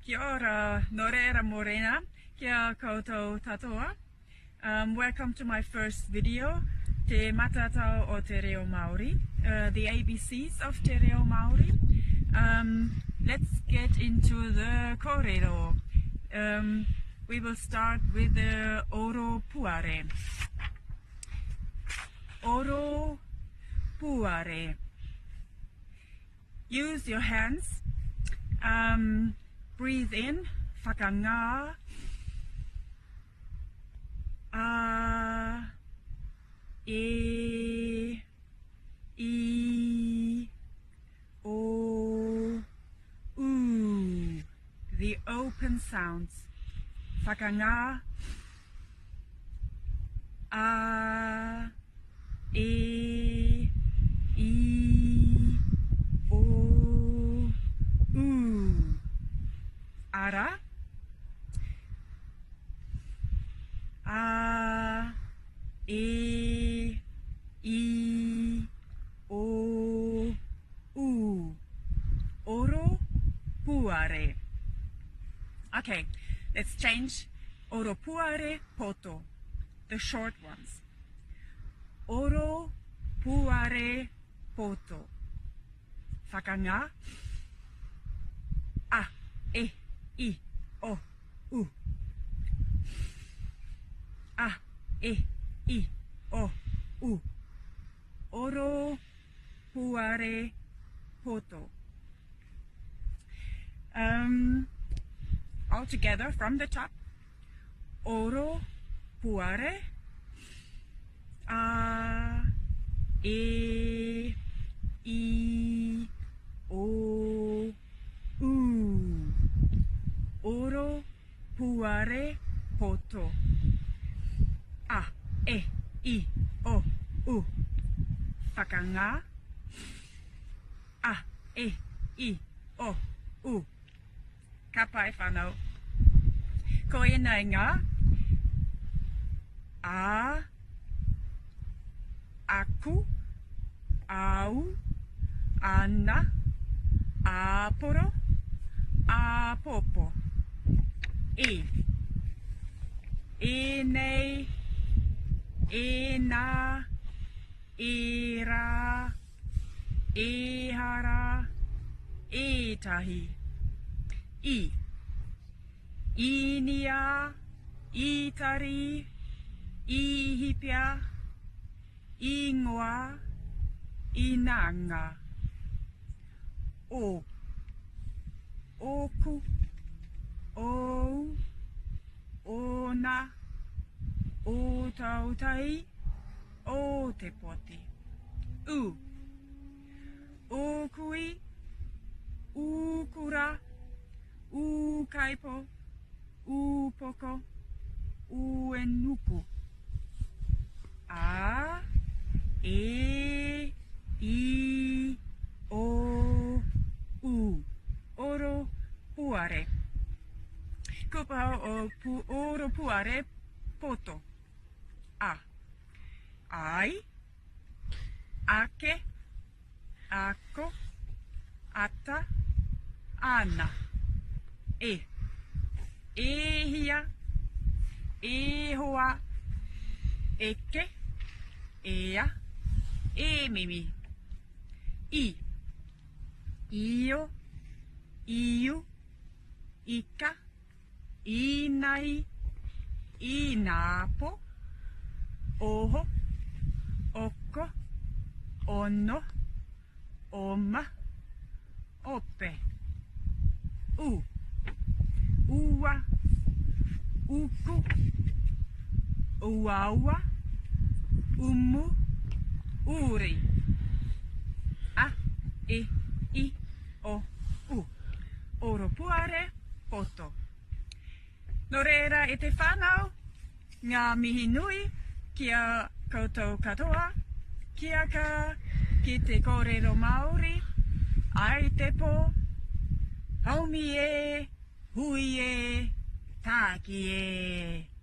Kia ora, nō reira mōrena kia koutou katoa. Um, welcome to my first video, Te Matatau o Te Reo Māori, uh, the ABCs of Te Reo Māori. Um, let's get into the kōrero. Um, we will start with the oro puare. Oro puare. Use your hands. Um, breathe in, whakangā. A, E, I, O, U. The open sounds. Whakangā. A, E, I, O, U. Ara. A, E, I, O, U. Oro, puare. Okay, let's change. Oro puare poto. The short ones. Oro puare poto. Whakangā. A, E, I, O, U. A, E, I, O, U. Oro puare poto. Um, all together from the top. Oro puare. A, E, I, O, U. Oro puare poto. A, E, I, O, U. Whakangā. A, E, I, O, U. Ka pai whanau. Ko ēnei ngā A, aku, au, ana, āporo, āpōpō. E. Ēnei, ēnā, ērā, ehara, ētahi. I. Īnia, Ītari, Īhipia, Īngoa, Īnanga. O. Ōku, ōu, ōna, ōtautahi, Ōtepoti. U. Ōkui, ūkura, ūkaipo, ūpoko, ūenuku. A, E, I, O, U. Oro puare. Kupa o pu, oro puare poto. A. Ai, ake, ako, ata, ana. E. Ehia, ehoa, eke, ea, emimi. I. Io, iu, ika, Īnai, īnāpo, oho, oko, ono, oma, ope. U, ua, uku, uaua, umu, uri. A, E, I, O, U. Oropuare, poto. Nō reira e te whānau, ngā mihi nui ki a koutou katoa, kia ka ki te kōrero Māori, ai te pō, haumi e, hui e, tāki e.